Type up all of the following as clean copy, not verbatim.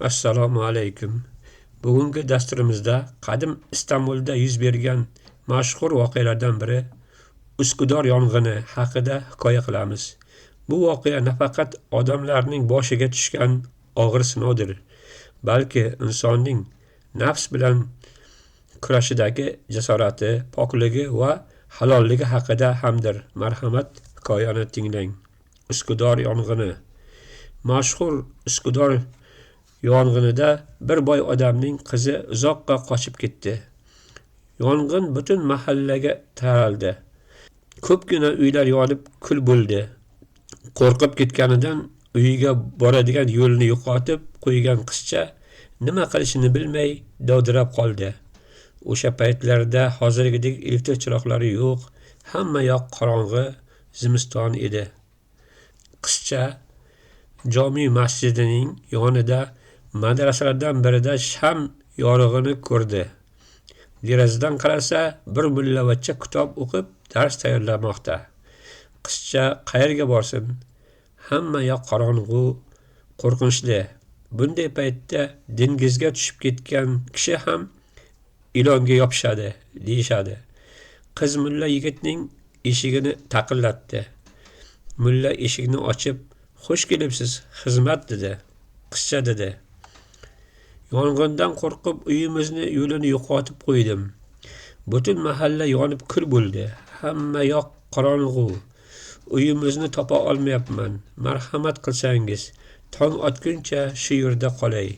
Assalomu alaykum. Bugungi dasturimizda qadim Istanbulda yuz bergan mashhur voqealardan biri Uskudor yong'ini haqida hikoya qilamiz. Bu voqea nafaqat odamlarning boshiga tushgan og'ir sinovdir, balki insonning nafs bilan kurashidagi jasorati, pokligi va halolligi haqida hamdir. Marhamat, hikoyani tinglang. Uskudor yong'ini. Mashhur Uskudor yong'inida bir boy odamning qizi uzoqqa qochib ketdi. Yong'in butun mahallaga taraldi. Ko'pgina uylar yonib kul bo'ldi. Qo'rqib ketganidan uyiga boradigan yo'lni yo'qotib qo'ygan qizcha nima qilishini bilmay dovdirab qoldi. O'sha paytlarda hozirgidek elektr chiroqlari yo'q, hamma yoq qorong'i, zimiston edi. Qizcha Jomi masjidining yonida madrasalardan birida sham yorug'ini ko'rdi. Derazadan qarasa, bir mullavachcha kitob o'qib dars tayyorlamoqda. Qizcha qayerga borsin? Hamma yoq qorong'u, qo'rqinchli. Bunday paytda dengizga tushib ketgan kishi ham ilonga yopishadi, deyishadi. Qiz mulla yigitning eshigini taqillatdi. Mulla eshikni ochib, "Xush kelibsiz, xizmat" dedi. Qizcha dedi: "Yong'indan qo'rqib uyimizni yo'lini yo'qotib qo'ydim. Butun mahalla yonib kul bo'ldi. Hamma yoq qorong'u. Uyimizni topa olmayapman. Marhamat qilsangiz, tong otguncha shu yerda qolay."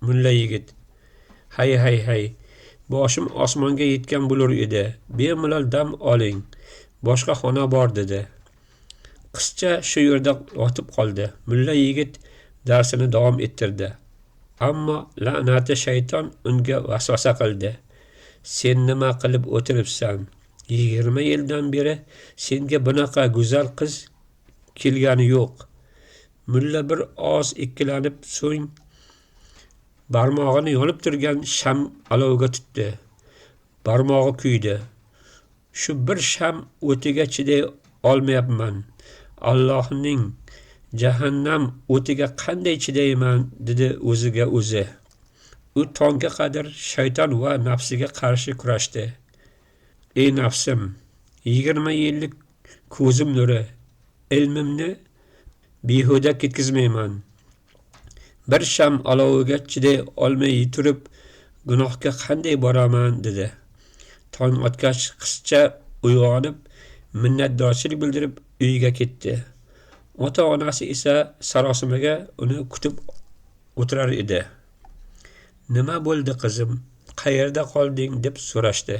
Mulla yigit: "Hay hay hay, boshim osmonga yetgan bo'lur edi. Bemalol dam oling. Boshqa xona bor" dedi. Qizcha shu yerda yotib qoldi. Mulla yigit darsini davom ettirdi. Ammo la'nati shayton unga vasvasa qildi. "Sen nima qilib o'tiribsan? 20 yildan beri senga bunaqa go'zal qiz kelgani yo'q." Mulla bir oz ikkilanib, so'ng barmog'ini yonib turgan sham aloviga tutdi. Barmog'i kuydi. "Shu bir sham o'tiga chiday olmayapman. Allohning jahannam o'tiga qanday chidayman?" dedi o'ziga o'zi. U tongga qadar shayton va nafsiga qarshi kurashdi. "Ey nafsim, 20 yillik ko'zim nuri, ilmimni behuda ketkazmayman. Bir sham aloviga chiday olmay turib gunohga qanday boraman?" dedi. Tong otgach qizcha uyg'onib, minnatdorchilik bildirib uyiga ketdi. Ota-onasi esa sarosimaga uni kutib o'tirar edi. "Nima bo'ldi qizim? Qayerda qolding?" deb so'rashdi.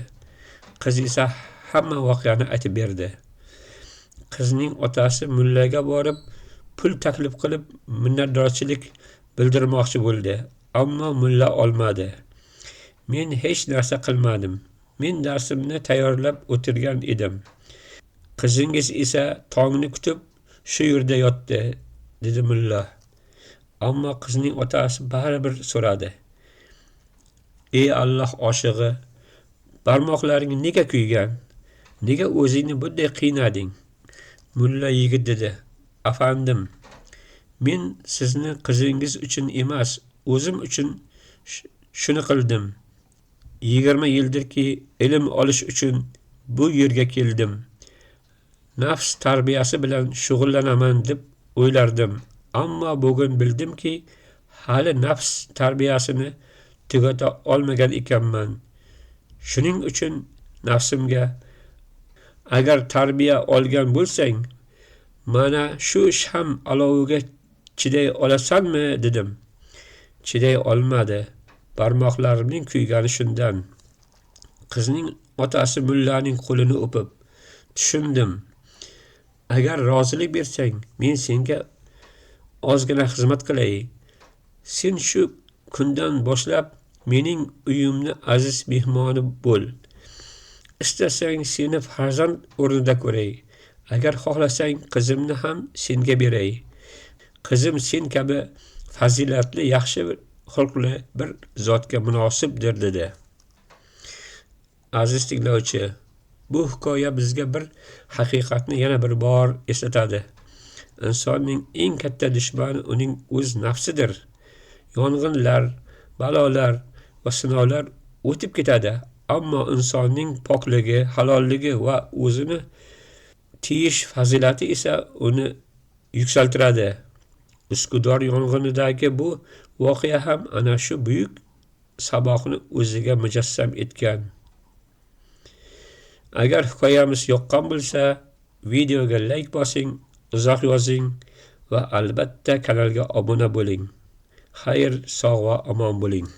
Qiz esa hamma voqeani aytib berdi. Qizning otasi mullaga borib pul taklif qilib minnatdorchilik bildirmoqchi bo'ldi, ammo mulla olmadi. "Men hech narsa qilmadim. Men darsimni tayyorlab o'tirgan edim. Qizingiz esa tongni kutib shu yerda yotdi" dedi mulla. Ammo qizning otasi baribir so'radi. "Ey Alloh oshig'i, barmoqlaring nega kuygan? Nega o'zingni bunday qiynading?" Mulla yigit dedi: "Afandim, men sizni qizingiz uchun emas, o'zim uchun shuni qildim. 20 yildirki ilm olish uchun bu yerga keldim. Nafs tarbiyasi bilan shug'ullanaman deb o'ylardim. Ammo bugun bildimki, hali nafs tarbiyasini tugata olmagan ekanman. Shuning uchun nafsimga, agar tarbiya olgan bo'lsang, mana shu sham aloviga chiday olasanmi dedim. Chiday olmadi. Barmoqlarimning kuygani shundan." Qizning otasi mullaning qo'lini o'pib, "Tushundim. Agar rozilik bersang, men senga ozgina xizmat qilay. Sen shu kundan boshlab mening uyimni aziz mehmoni bo'l. Istasang seni farzand o'rnida ko'ray. Agar xohlasang qizimni ham senga beray. Qizim sen kabi fazilatli, yaxshi xulqli bir zotga munosibdir" dedi. Aziz tinglovchi, bu hikoya bizga bir haqiqatni yana bir bor eslatadi. Insonning eng katta dushmani uning o'z nafsidir. Yong'inlar, balolar va sinovlar o'tib ketadi, ammo insonning pokligi, halolligi va o'zini tiyish fazilati esa uni yuksaltiradi. Uskudor yong'inidagi bu voqea ham ana shu buyuk saboqni o'ziga mujassam etgan. Agar hikoyamiz yoqqan bo'lsa, videoga layk bosing, izoh yozing va albatta kanalga obuna bo'ling. Xayr, sog' va omon bo'ling.